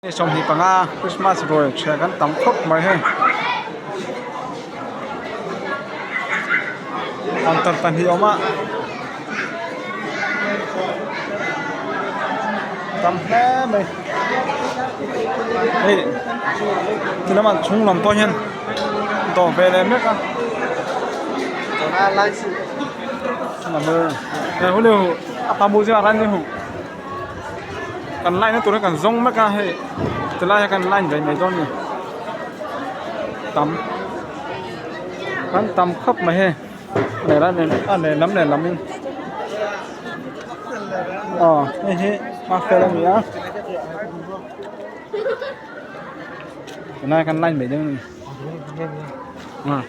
Ni 25 Christmas ruai thian kan tam khawp mai hei counter pahnih a awm a tam hle mai hei ti lamah chhung lam pawh hian dawr ve leh mek a kan line na tur hi kan zawng mek a hei tilai ah hian kan line ve mai dawn a ni tam kan tam khawp mai hei a lehlam lehlam in aw hei hi hostel a ni a tunlai kan line mai dawn a ni ah.